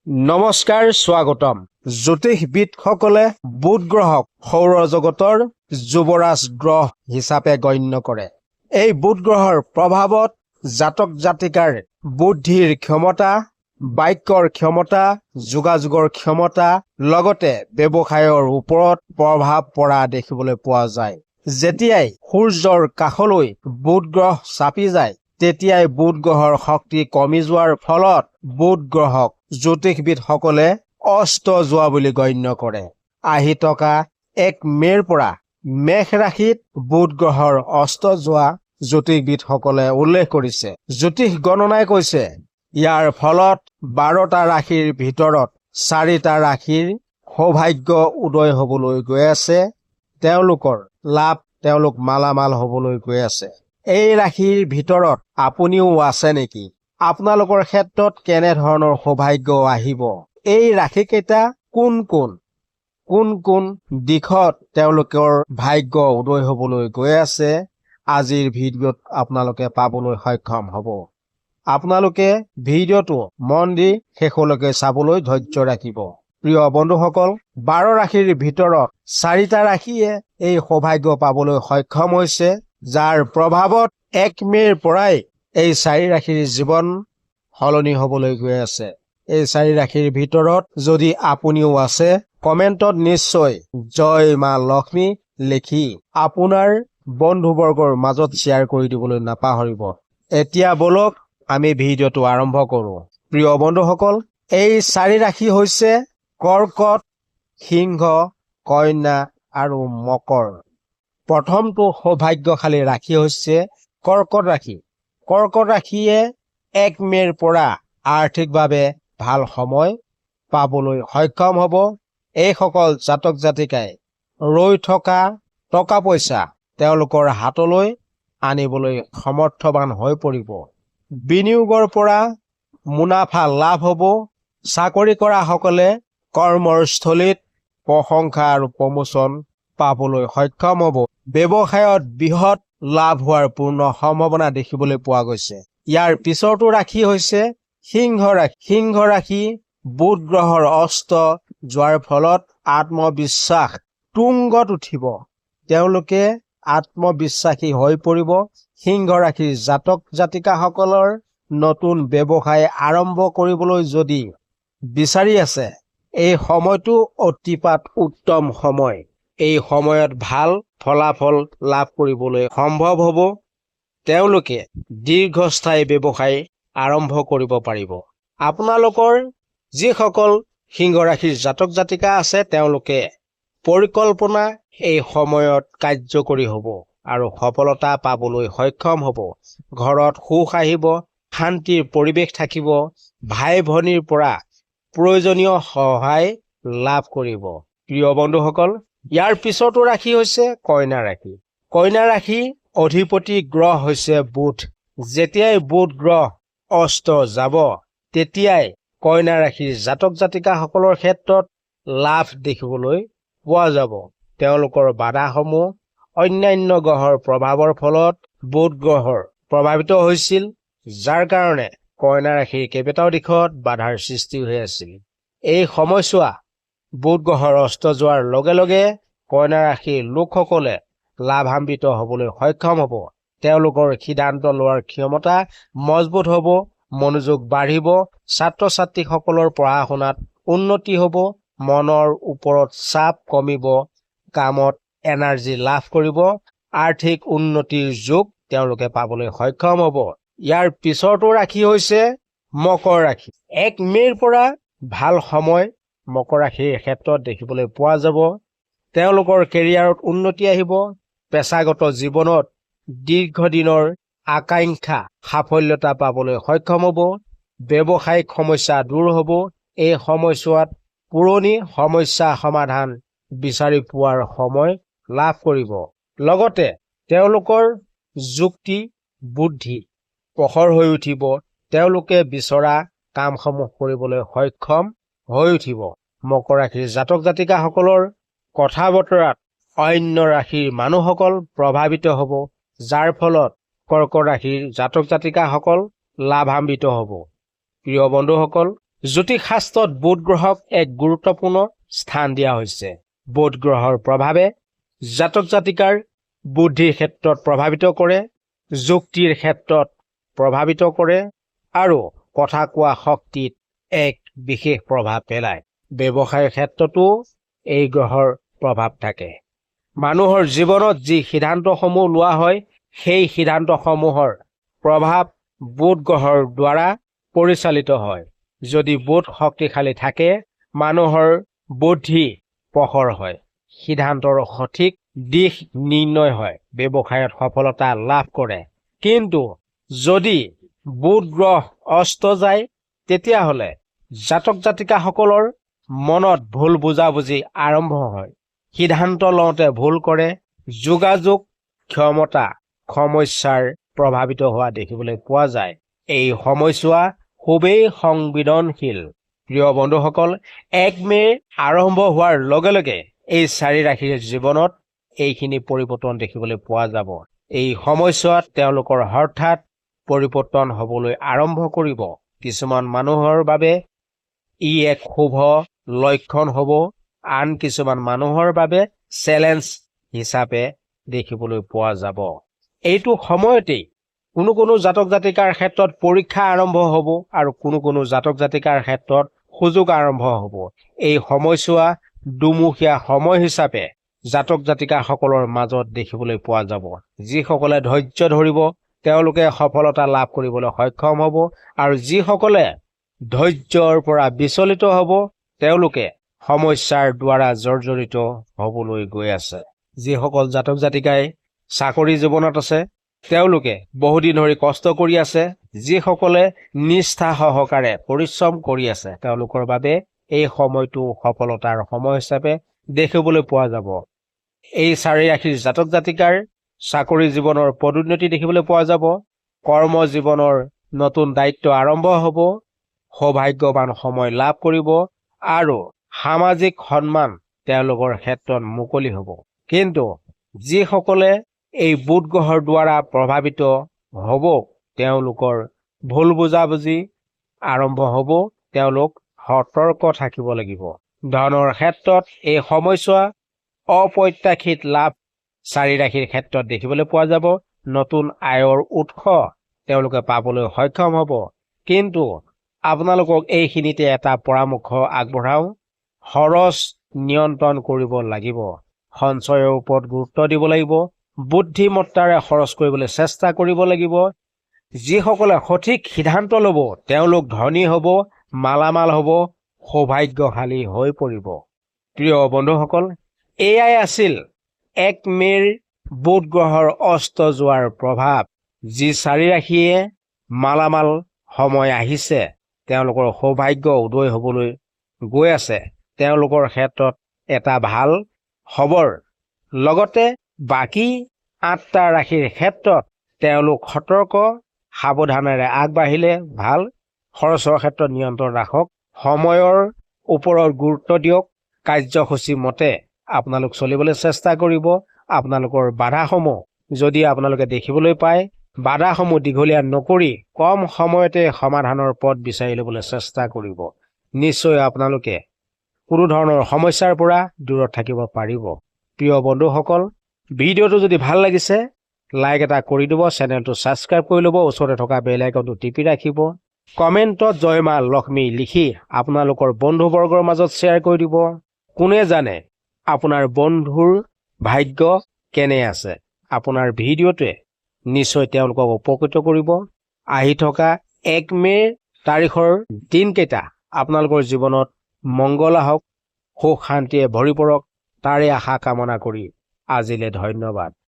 নমস্কাৰ, স্বাগতম। জ্যোতিষবিদসকলে বুধ গ্ৰহক সৌৰজগতৰ যুৱৰাজ গ্ৰহ হিচাপে গণ্য কৰে। এই বুধ গ্ৰহৰ প্ৰভাৱত জাতক জাতিকাৰ বুদ্ধিৰ ক্ষমতা, বাক্যৰ ক্ষমতা, যোগাযোগৰ ক্ষমতা, লগতে ব্যৱসায়ৰ ওপৰত প্ৰভাৱ পৰা দেখিবলৈ পোৱা যায়। যেতিয়াই সূৰ্যৰ কাষলৈ বুধ গ্ৰহ চাপি যায়, তেতিয়াই বুধ গ্ৰহৰ শক্তি কমি যোৱাৰ ফলত বুধ গ্ৰহক জ্যোতিষবিদসকলে অস্ত যোৱা বুলি গণ্য কৰে। আহি থকা 1 মে'ৰ পৰা মেষ ৰাশিত বুধ গ্ৰহৰ অস্ত যোৱা জ্যোতিষবিদসকলে উল্লেখ কৰিছে। জ্যোতিষ গণনাই কৈছে, ইয়াৰ ফলত 12টা ৰাশিৰ ভিতৰত চাৰিটা ৰাশিৰ সৌভাগ্য উদয় হবলৈ গৈ আছে। তেওঁলোকৰ লাভ, তেওঁলোক মালামাল হবলৈ গৈ আছে। এই ৰাশিৰ ভিতৰত আপুনিও আছে নেকি? আপোনালোকৰ ক্ষেত্ৰত কেনেধৰণৰ সৌভাগ্য আহিব? এই ৰাশিকেইটা কোন কোন, কোন কোন দিশত তেওঁলোকৰ ভাগ্য উদয় হবলৈ গৈ আছে, আজিৰ ভিডিঅ'ত আপোনালোকে পাবলৈ সক্ষম হ'ব। আপোনালোকে ভিডিঅ'টো মন দি শেষলৈকে চাবলৈ ধৈৰ্য ৰাখিব। প্ৰিয় বন্ধুসকল, 12 ৰাশিৰ ভিতৰত চাৰিটা ৰাশিয়ে এই সৌভাগ্য পাবলৈ সক্ষম হৈছে, যাৰ প্ৰভাৱত 1 মে'ৰ পৰাই এই চাৰি ৰাশিৰ জীৱন সলনি হবলৈ গৈ আছে। এই চাৰি ৰাশিৰ ভিতৰত যদি আপুনিও আছে, কমেণ্টত নিশ্চয় "জয় মা লক্ষ্মী" লিখি আপোনাৰ বন্ধুবৰ্গৰ মাজত শ্বেয়াৰ কৰি দিবলৈ নাপাহৰিব। এতিয়া ব'লক, আমি ভিডিঅ'টো আৰম্ভ কৰোঁ। প্ৰিয় বন্ধুসকল, এই চাৰি ৰাশি হৈছে কৰ্কট, সিংহ, কন্যা আৰু মকৰ। প্ৰথমটো সৌভাগ্যশালী ৰাশি হৈছে কৰ্কট ৰাশি। কৰ্কট ৰাশিয়ে 1 মে'ৰ পৰা আৰ্থিকভাৱে ভাল সময় পাবলৈ সক্ষম হ'ব। এইসকল জাতক জাতিকাই ৰৈ থকা টকা পইচা তেওঁলোকৰ হাতলৈ আনিবলৈ সমৰ্থবান হৈ পৰিব। বিনিয়োগৰ পৰা মুনাফা লাভ হ'ব। চাকৰি কৰাসকলে কৰ্মৰ স্থলীত প্ৰশংসা আৰু প্ৰমোচন পাবলৈ সক্ষম হ'ব। ব্যৱসায়ত বৃহৎ লাভ হোৱাৰ পূৰ্ণ সম্ভাৱনা দেখিবলৈ পোৱা গৈছে। ইয়াৰ পিছৰটো ৰাশি হৈছে সিংহ ৰাশি। সিংহ ৰাশি বুধ গ্ৰহৰ অস্ত যোৱাৰ ফলত আত্মবিশ্বাস তুংগত উঠিব। তেওঁলোকে আত্মবিশ্বাসী হৈ পৰিব। সিংহ ৰাশিৰ জাতক জাতিকাসকলৰ নতুন ব্যৱসায় আৰম্ভ কৰিবলৈ যদি বিচাৰি আছে, এই সময়টো অতিপাত উত্তম সময়। এই সময়ত ভাল ফলাফল লাভ কৰিবলৈ সম্ভৱ হ'ব। তেওঁলোকে দীৰ্ঘস্থায়ী ব্যৱসায় আৰম্ভ কৰিব পাৰিব। আপোনালোকৰ যিসকল সিংহ ৰাশিৰ জাতক জাতিকা আছে, তেওঁলোকে পৰিকল্পনা এই সময়ত কাৰ্যকৰী হ'ব আৰু সফলতা পাবলৈ সক্ষম হ'ব। ঘৰত সুখ আহিব, শান্তিৰ পৰিৱেশ থাকিব। ভাই ভনীৰ পৰা প্ৰয়োজনীয় সহায় লাভ কৰিব। প্ৰিয় বন্ধুসকল, ইয়াৰ পিছৰটো ৰাশি হৈছে কন্যা ৰাশি। কন্যা ৰাশি অধিপতি গ্ৰহ হৈছে বুধ। যেতিয়াই বুধ গ্ৰহ অস্ত যাব, তেতিয়াই কন্যা ৰাশিৰ জাতক জাতিকাসকলৰ ক্ষেত্ৰত লাভ দেখিবলৈ পোৱা যাব। তেওঁলোকৰ বাধাসমূহ অন্যান্য গ্ৰহৰ প্ৰভাৱৰ ফলত বুধ গ্ৰহৰ প্ৰভাৱিত হৈছিল, যাৰ কাৰণে কন্যা ৰাশিৰ কেইবাটাও দিশত বাধাৰ সৃষ্টি হৈ আছিল। এই সময়ছোৱা বুধ গ্ৰহৰ অস্ত যোৱাৰ লগে লগে কন্যা ৰাশিৰ লোকসকলে লাভান্বিত হবলৈ সক্ষম হ'ব। তেওঁলোকৰ সিদ্ধান্ত লোৱাৰ ক্ষমতা মজবুত হ'ব, মনোযোগ বাঢ়িব। ছাত্ৰ ছাত্ৰীসকলৰ পঢ়া শুনাত উন্নতি হ'ব। মনৰ ওপৰত চাপ কমিব। কামত এনাৰ্জি লাভ কৰিব। আৰ্থিক উন্নতিৰ যোগ তেওঁলোকে পাবলৈ সক্ষম হ'ব। ইয়াৰ পিছৰটো ৰাশি হৈছে মকৰ ৰাশি। 1 মে'ৰ পৰা ভাল সময় মকৰ ৰাশিৰ ক্ষেত্ৰত দেখিবলৈ পোৱা যাব। তেওঁলোকৰ কেৰিয়াৰত উন্নতি আহিব। পেছাগত জীৱনত দীৰ্ঘদিনৰ আকাংক্ষা সাফল্যতা পাবলৈ সক্ষম হ'ব। ব্যৱসায়িক সমস্যা দূৰ হ'ব। এই সময়ছোৱাত পুৰণি সমস্যা সমাধান বিচাৰি পোৱাৰ সময় লাভ কৰিব। লগতে তেওঁলোকৰ যুক্তি বুদ্ধি প্ৰখৰ হৈ উঠিব। তেওঁলোকে বিচৰা কামসমূহ কৰিবলৈ সক্ষম হৈ উঠিব। মকৰ ৰাশিৰ জাতক জাতিকাসকলৰ কথা বতৰাত অন্য ৰাশিৰ মানুহসকল প্ৰভাৱিত হ'ব, যাৰ ফলত কৰ্কট ৰাশিৰ জাতক জাতিকাসকল লাভান্বিত হ'ব। প্ৰিয় বন্ধুসকল, জ্যোতিষ শাস্ত্ৰত বুধ গ্ৰহক এক গুৰুত্বপূৰ্ণ স্থান দিয়া হৈছে। বুধ গ্ৰহৰ প্ৰভাৱে জাতক জাতিকাৰ বুদ্ধিৰ ক্ষেত্ৰত প্ৰভাৱিত কৰে, যুক্তিৰ ক্ষেত্ৰত প্ৰভাৱিত কৰে আৰু কথা কোৱা শক্তিত এক বিশেষ প্ৰভাৱ পেলায়। ব্যৱসায়ৰ ক্ষেত্ৰতো এই গ্ৰহৰ প্ৰভাৱ থাকে। মানুহৰ জীৱনত যি সিদ্ধান্তসমূহ লোৱা হয়, সেই সিদ্ধান্তসমূহৰ প্ৰভাৱ বুধ গ্ৰহৰ দ্বাৰা পৰিচালিত হয়। যদি বুধ শক্তিশালী থাকে, মানুহৰ বুদ্ধি প্ৰখৰ হয়, সিদ্ধান্তৰ সঠিক দিশ নিৰ্ণয় হয়, ব্যৱসায়ত সফলতা লাভ কৰে। কিন্তু যদি বুধ গ্ৰহ অস্ত যায়, তেতিয়াহ'লে জাতক জাতিকাসকলৰ মনত ভুল বুজাবুজি আৰম্ভ হয়, সিদ্ধান্ত লওঁতে ভুল কৰে, যোগাযোগ ক্ষমতা সমস্যাৰ প্ৰভাৱিত হোৱা দেখিবলৈ পোৱা যায়। এই সময়ছোৱা খুবেই সংবেদনশীল। প্ৰিয় বন্ধুসকল, 1 মে আৰম্ভ হোৱাৰ লগে লগে এই চাৰি ৰাশিৰ জীৱনত এইখিনি পৰিৱৰ্তন দেখিবলৈ পোৱা যাব। এই সময়ছোৱাত তেওঁলোকৰ হঠাৎ পৰিৱৰ্তন হ'বলৈ আৰম্ভ কৰিব। কিছুমান মানুহৰ বাবে ই এক শুভ লক্ষণ হ'ব, আন কিছুমান মানুহৰ বাবে চেলেঞ্জ হিচাপে দেখিবলৈ পোৱা যাব। এইটো সময়তেই কোনো কোনো জাতক জাতিকাৰ ক্ষেত্ৰত পৰীক্ষা আৰম্ভ হ'ব আৰু কোনো কোনো জাতক জাতিকাৰ ক্ষেত্ৰত সুযোগ আৰম্ভ হ'ব। এই সময়ছোৱা দুমুখীয়া সময় হিচাপে জাতক জাতিকাসকলৰ মাজত দেখিবলৈ পোৱা যাব। যিসকলে ধৈৰ্য ধৰিব তেওঁলোকে সফলতা লাভ কৰিবলৈ সক্ষম হ'ব আৰু যিসকলে ধৈৰ্যৰ পৰা বিচলিত হ'ব তেওঁলোকে সমস্যাৰ দ্বাৰা জৰ্জৰিত হ'বলৈ গৈ আছে। যিসকল জাতক জাতিকাই চাকৰি জীৱনত আছে তেওঁলোকে বহুদিন ধৰি কষ্ট কৰি আছে, যিসকলে নিষ্ঠা সহকাৰে পৰিশ্ৰম কৰি আছে তেওঁলোকৰ বাবে এই সময়টো সফলতাৰ সময় হিচাপে দেখিবলৈ পোৱা যাব। এই চাৰি ৰাশিৰ জাতক জাতিকাৰ চাকৰি জীৱনৰ পদোন্নতি দেখিবলৈ পোৱা যাব, কৰ্ম জীৱনৰ নতুন দায়িত্ব আৰম্ভ হ'ব, সৌভাগ্যৱান সময় লাভ কৰিব আৰু সামাজিক সন্মান তেওঁলোকৰ ক্ষেত্ৰত মুকলি হ'ব। কিন্তু যিসকলে এই বুধ গ্ৰহৰ দ্বাৰা প্ৰভাৱিত হ'ব তেওঁলোকৰ ভুল বুজাবুজি আৰম্ভ হ'ব, তেওঁলোক সতৰ্ক থাকিব লাগিব। ধনৰ ক্ষেত্ৰত এই সময়ছোৱা অপ্ৰত্যাশিত লাভ চাৰি ৰাশিৰ ক্ষেত্ৰত দেখিবলৈ পোৱা যাব। নতুন আয়ৰ উৎস তেওঁলোকে পাবলৈ সক্ষম হ'ব। কিন্তু আপোনালোকক এইখিনিতে এটা পৰামৰ্শ আগবঢ়াওঁ, খৰচ নিয়ন্ত্ৰণ কৰিব লাগিব, সঞ্চয়ৰ ওপৰত গুৰুত্ব দিব লাগিব, বুদ্ধিমত্তাৰে খৰচ কৰিবলৈ চেষ্টা কৰিব লাগিব। যিসকলে সঠিক সিদ্ধান্ত ল'ব তেওঁলোক ধনী হ'ব, মালামাল হ'ব, সৌভাগ্যশালী হৈ পৰিব। প্ৰিয় বন্ধুসকল, এয়াই আছিল 1 মে'ৰ বুধ গ্ৰহৰ অস্ত যোৱাৰ প্ৰভাৱ। যি চাৰি ৰাশিয়ে মালামাল সময় আহিছে, তেওঁলোকৰ সৌভাগ্য উদয় হ'বলৈ গৈ আছে, তেওঁলোকৰ ক্ষেত্ৰত এটা ভাল খবৰ। লগতে বাকী 8টা ৰাশিৰ ক্ষেত্ৰত তেওঁলোক সতৰ্ক সাৱধানেৰে আগবাঢ়িলে ভাল। খৰচৰ ক্ষেত্ৰত নিয়ন্ত্ৰণ ৰাখক, সময়ৰ ওপৰত গুৰুত্ব দিয়ক, কাৰ্যসূচী মতে আপোনালোক চলিবলৈ চেষ্টা কৰিব। আপোনালোকৰ বাধাসমূহ যদি আপোনালোকে দেখিবলৈ পায়, বাধাসমূহ দীঘলীয়া নকৰি কম সময়তে সমাধানৰ পথ বিচাৰি ল'বলৈ চেষ্টা কৰিব। নিশ্চয় আপোনালোকে কোনো ধৰণৰ সমস্যাৰ পৰা দূৰত থাকিব পাৰিব। প্ৰিয় বন্ধুসকল, ভিডিঅ'টো যদি ভাল লাগিছে লাইক এটা কৰি দিব, চেনেলটো ছাবস্ক্ৰাইব কৰি ল'ব, ওচৰতে থকা বেল আইকনটো টিপি ৰাখিব, কমেণ্টত জয় মা লক্ষ্মী লিখি আপোনালোকৰ বন্ধুবৰ্গৰ মাজত শ্বেয়াৰ কৰি দিব। কোনে জানে আপোনাৰ বন্ধুৰ ভাগ্য কেনে আছে, আপোনাৰ ভিডিঅ'টোৱে নিশ্চয় তেওঁলোকক উপকৃত কৰিব। আহি থকা 1 মে' তাৰিখৰ দিনকেইটা আপোনালোকৰ জীৱনত মংগল আহক, সুখ শান্তিয়ে ভৰি পৰক, তাৰে আশা কামনা কৰি আজিলৈ ধন্যবাদ।